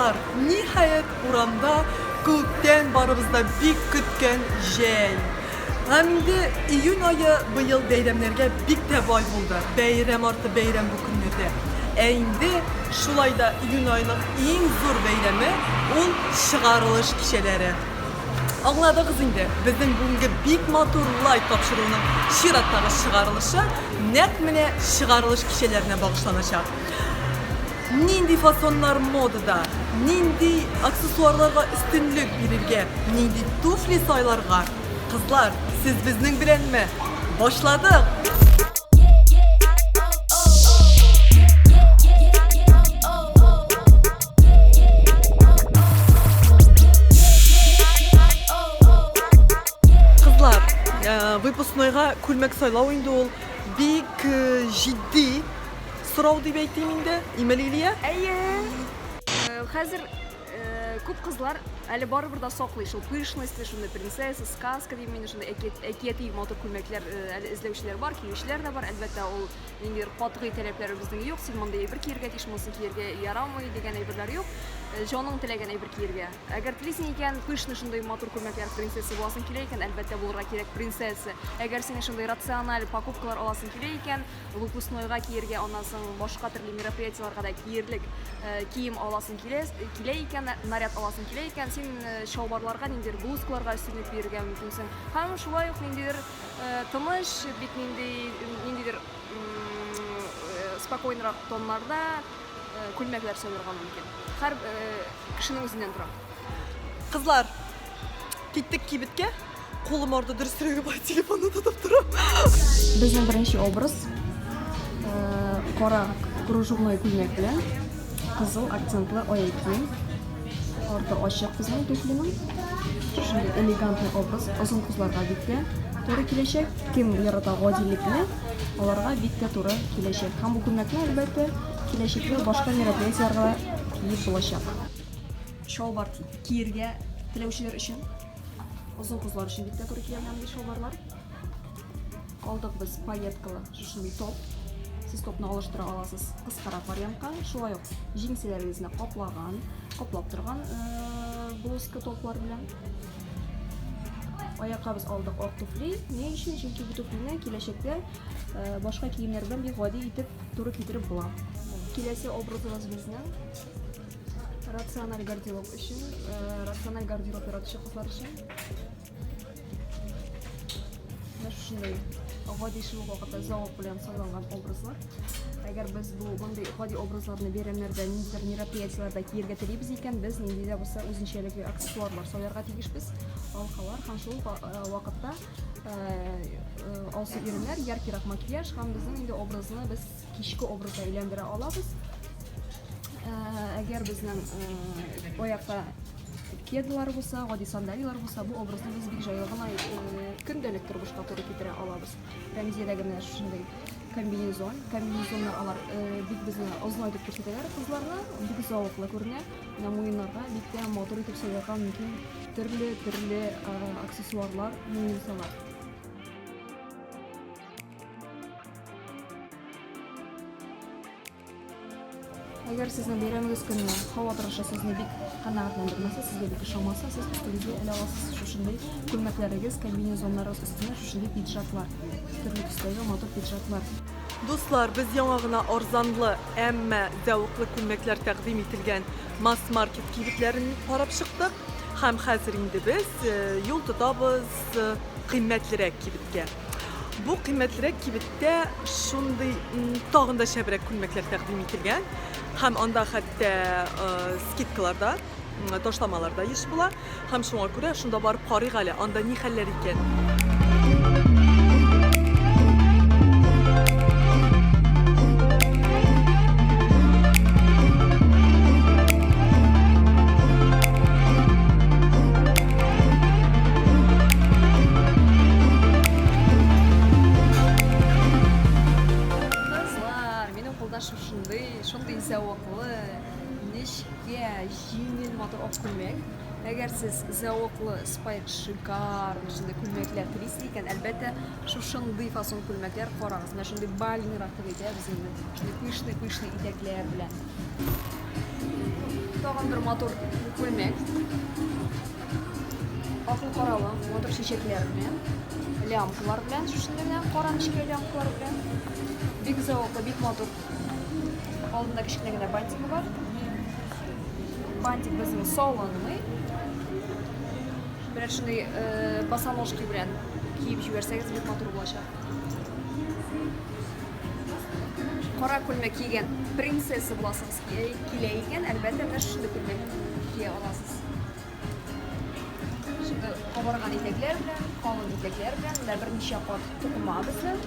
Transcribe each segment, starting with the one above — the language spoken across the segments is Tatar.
Дуслар, ниһаять, урамда күптән барыбыз да бик көткән җәй. Һәм инде июнь ае быел бәйрәмнәргә бик тә бай булды. Бәйрәм арты бәйрәм бу көннәрдә. Ә инде шулай да июнь аеның иң зур бәйрәме ул чыгарылыш кичәләре. Аңладыгыз инде, безнең бүгенге бик матур лайк тапшыруының чираттагы чыгарылышы нәкъ менә чыгарылыш кичәләренә багышланачак. Нинди фасоннар модада, нинди аксессуарларга өстенлек бирергә, нинди туфли сайларга? Кызлар, сез безнең беләнме? Башладык! Кызлар, э, выпускнойга күлмәк сайлау инде ул бик э, җитди сорау дип әйтим инде. Име, Лилия? Әйе. Э, хәзер күп кызлар әле барыбер да саклый шул пышности, шундый принцесса, сказка дим инде, шундый әкияти матур күлмәкләр әле эзләүчеләр бар, киючеләр дә бар. Әлбәттә, ул Ниндидер катгый таләпләр безнең юк, син мондый әйбер киергә тиеш, монысын киергә ярамый дигән әйберләр юк. Э, җаның теләгән әйбер киергә. Әгәр телисең икән, пышный шундый матур күлмәкләр принцесса буласың килә икән, әлбәттә булырга кирәк принцесса. Әгәр синең шундый рациональ покупкалар аласың килә икән, выпускнойга киергә, аннан соң башка төрле мероприятиеләргә дә киерлек э, кием аласың килә, килә икән, наряд аласың килә икән, син э, чалбарларга, ниндидер блузкаларга өстенлек бирергә мөмкинсең. Һәм шулай ук ниндидер Тыныч, бик нинди, ниндидер спокойнрак тоннарда күлмәкләр сайларга мөмкин. Һәр кешенең үзеннән тора. Кызлар, киттек кибеткә. Кулым авырды, дөресрәге бар, телефонны тотып торам. Безнең беренче образ кара кружевной күлмәк белән кызыл акцентлы аяк кием. Арты ачык безнең туфлиның. Шушындый элегантный образ озын кызларга бик тә туры киләчәк. Кем ярата гадилекне, аларга бик тә туры киләчәк. Һәм бу күлмәкне, әлбәттә, киләчәктә башка мероприятиеләргә дә киеп булачак. Чалбар киергә теләүчеләр өчен, озын кызлар өчен бик тә туры килә менә мондый чалбарлар. Алдык без пайеткалы шушындый топ. Сез топны алыштыра аласыз кыскарак вариантка. Шулай ук җиңсәләрегезне каплаган, каплап торган э, блузка топлар белән. Аякка без алдык ак туфли. Ни өчен? Чөнки бу туфлине киләчәктә э, башка киемнәр белән бик гади итеп туры китереп була. Киләсе образыбыз безнең рациональ гардероб өчен, э, рациональ гардероб яратучы кызлар өчен. Менә шушындый гади шул ук вакытта зәвык белән сайланган образлар. Әгәр без бу мондый гади образларны бәйрәмнәрдә, ниндидер мероприятиеләрдә киергә телибез икән, без нинди дә булса үзенчәлекле аксессуарлар сайларга тиешбез. Алкалар һәм шул ук э, вакытта э, э, алсу иреннәр, яркирак макияж һәм безнең инде образны без кичке образга әйләндерә алабыз. Әгәр безнең аякта кедлар булса, гади сандалиялар булса, бу образны без бик җайлы гына көндәлек тормышка туры китерә алабыз. Рәмзиядәге менә шушындый комбинезон. Комбинезоннар алар бик безне озынайтып күрсәтәләр кызларны, бик зәвыклы күренә. Менә муеннарга бик тә матур итеп сайларга мөмкин төрле-төрле аксессуарлар, муенсалар. Әгәр сезнең бәйрәмегез көнне һава торышы сезне бик канәгатьләндермәсә, сезгә бик ошамаса, сез өстегезгә элә аласыз шушындый күлмәкләрегез, комбинезоннарыгыз өстенә шушындый пиджаклар, төрле төстәге матур пиджаклар. Дуслар, без яңа гына арзанлы, әмма зәвыклы күлмәкләр тәкъдим ителгән масс-маркет кибетләрен карап чыктык. Һәм хәзер инде без э, юл тотабыз э, кыйммәтлерәк кибеткә. Бу кыйммәтлерәк кибеттә шундый тагын да шәбрәк күлмәкләр тәкъдим ителгән һәм анда хәтта э, скидкалар да, ташламалар да еш була. Һәм шуңа күрә шунда барып карыйк әле, анда ни хәлләр икән. Кызлар, минем кулда шушындый, шундый зәвыклы, нечкә, җиңел матур ак күлмәк. Әгәр сез зәвыклы, спайк, шикарный шундый күлмәкләр телисез икән, әлбәттә, шушындый фасон күлмәкләр карагыз. Менә шундый бальныйрак дип әйтәбез инде. Шундый пышный-пышный итәкләр белән. Тагын бер матур күлмәк. Аклы каралы матур чәчәкләр белән, лямкалар белән, шушындый генә кара нечкә лямкалар белән. Бик зәвыклы, бик матур. Алдында кечкенә генә бантигы бар. Бантик безнең салынмый. Менә шундый э, босоножки белән киеп җибәрсәгез бик матур булачак. Кара күлмәк кигән принцесса буласыгыз килә икән, әлбәттә, менә шундый күлмәк кия аласыз. Шундый кабарган итәкләр белән, калын итәкләр белән, менә берничә кат тукыма безнең.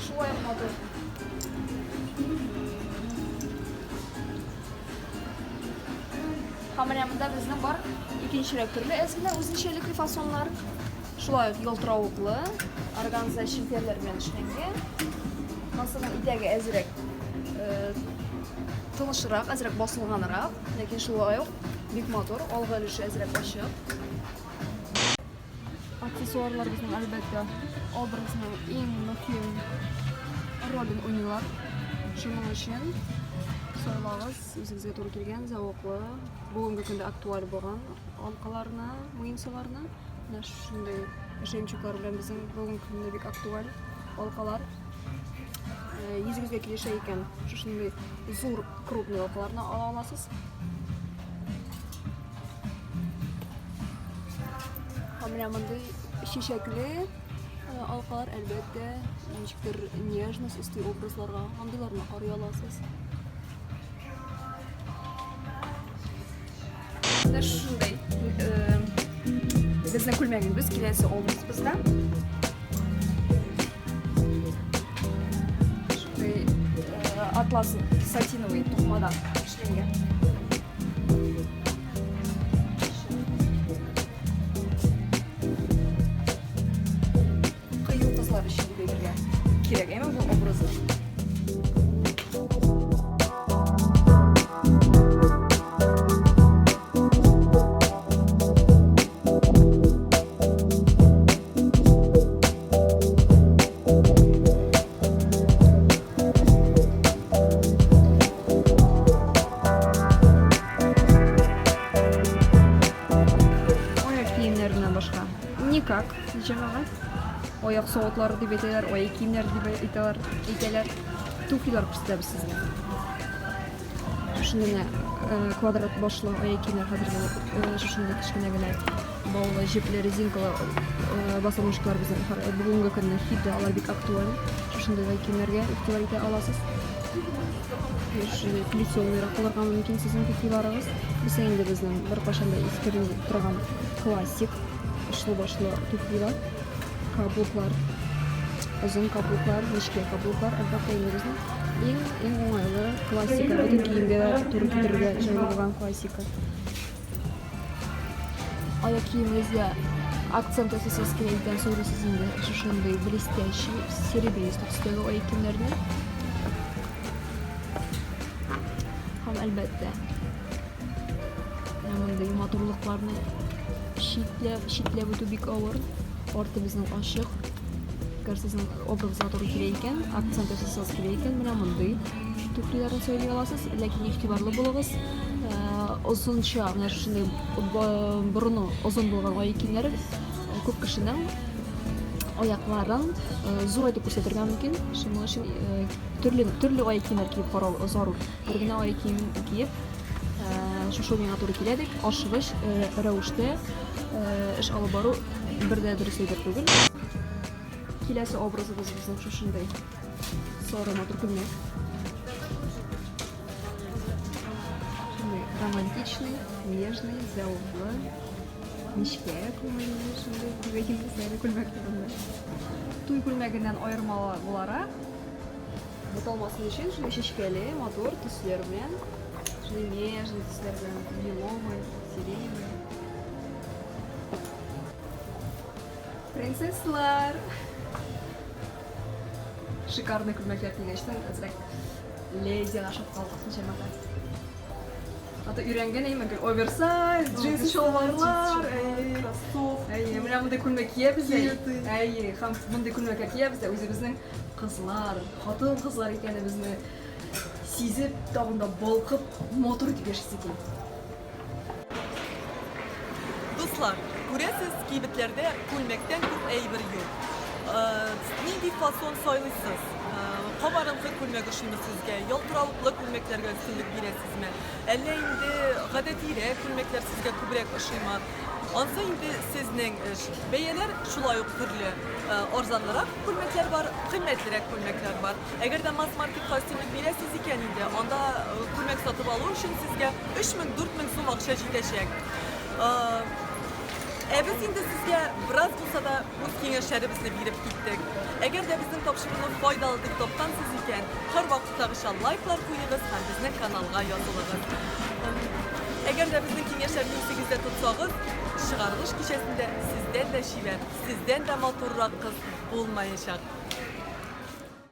Шулай ук матур. Һәм менә монда безнең бар икенчерәк төрле әз генә үзенчәлекле фасоннар. Шулай ук ялтыравыклы органза челтәрләр белән эшләнгән. Монысының итәге әзрәк э, тынычрак, әзрәк басылганрак, ләкин шулай ук бик матур, алгы өлеше әзрәк ачык. Аксессуарлар безнең әлбәттә образның иң мөһим ролен уйныйлар. Шуның өчен сайлагыз үзегезгә туры килгән зәвыклы, бүгенге көндә актуаль булган алкаларны, муенсаларны. Менә шундый жемчуглар белән безнең бүгенге көндә бик актуаль алкалар. Э, йөзегезгә килешә икән, шушындый зур крупный алкаларны ала аласыз. Һәм менә мондый чәчәкле э, алкалар, әлбәттә, ничектер нежность өсти образларга, андыйларны карый аласыз. Менә шундый э, безнең күлмәгебез киләсе образыбызда. Шундый э, атлас сатиновый тукымадан эшләнгән. Кыю кызлар өчен дип әйтергә кирәк, әйме бу образы. Аяк киемнәреннән башка никак, җәмәгать. Аяк савытлары дип әйтәләр, аяк киемнәре дип әйтәләр, әйтәләр. Туфлилар күрсәтәбез сезгә. Шушындый генә э, квадрат башлы аяк киемнәр хәзерге э, шушындый кечкенә генә баулы җепле резинкалы э, босоножкалар безнең бүгенге көннең хиты, алар бик актуаль. Шушындый аяк киемнәргә игътибар итә аласыз. Шушындый плетеныйрак булырга мөмкин сезнең туфлиларыгыз. Бусы инде безнең беркайчан да искерми торган классик очлы башлы туфлилар, каблуклар, озын каблуклар, нечкә каблуклар, әлбәттә инде безнең иң иң уңайлы классика, бөтен киемгә дә туры китерергә җайлы булган классика. Аяк киемегезгә акцент ясыйсыз килә икән, сайлыйсыз инде шушындый блестящий, серебристый төстәге аяк киемнәрне. Һәм әлбәттә, менә мондый матурлыкларны читләп, читләп үтү бик авыр. Арты безнең ачык. Әгәр сезнең образга туры килә икән, акцент ясасагыз килә икән, менә мондый туфлиләрне сайлый аласыз. Ләкин игътибарлы булыгыз. Э, озынча, менә шушындый борыны озын булган аяк киемнәре э, күп кешенең аякларын э, зур итеп күрсәтергә мөмкин. Шуның өчен төрле төрле аяк киемнәр киеп карау зарур. Бер генә аяк кием киеп, шушы миңа туры килә дип, ашыгыч рәвештә эш алып бару бер дә дөрес әйбер түгел. Киләсе образыбыз безнең шушындый сары матур күлмәк. Шундый романтичный, нежный, зәвыклы, нечкә күңелле шундый дип әйтим сары күлмәк турында. Туй күлмәгеннән аермалы буларак, Буталмасын өчен шундый чәчкәле, матур төсләр белән, шундый нежный төсләр белән, лиловый, сиреневый. Принцесслар! Шикарный күлмәкләр кигәчтән әзрәк ледига ошап калдык, җәмәгать. Аты өйрәнгән әйме гел оверсайз, джинсы чалбарлар, кроссовки. Әйе, менә Менә мондый күлмәк киябез дә. Әйе, һәм мондый күлмәкләр киябез дә үзебезнең кызлар, хатын-кызлар икәнебезне сизеп, тагын да балкып, матур итеп яшисе килә. Дуслар, күрәсез, кибетләрдә күлмәктән күп әйбер юк. Э, нинди фасон сайлыйсыз? Э, кабарынкы күлмәк ошыймы сезгә? Ялтыравыклы күлмәкләргә өстенлек бирәсезме? Әллә инде гадәтирәк күлмәкләр сезгә күбрәк ошыймы? Ансы инде сезнең эш. Бәяләр шулай ук төрле. Э, арзанлырак күлмәкләр бар, кыйммәтлерәк күлмәкләр бар. Әгәр дә масс-маркетка өстенлек бирәсез икән инде, анда э, күлмәк сатып алу өчен сезгә 3000-4000 сум акча җитәчәк. Э, ә без инде сезгә бераз булса да үз киңәшләребезне биреп киттек. Әгәр дә безнең тапшыруны файдалы дип тапкансыз икән, һәрвакыттагыча лайклар куегыз һәм безнең каналга язылыгыз. Әгәр дә безнең киңәшләрне исегездә тотсагыз, чыгарылыш кичәсендә сездән дә чибәр, сездән дә матуррак кыз булмаячак.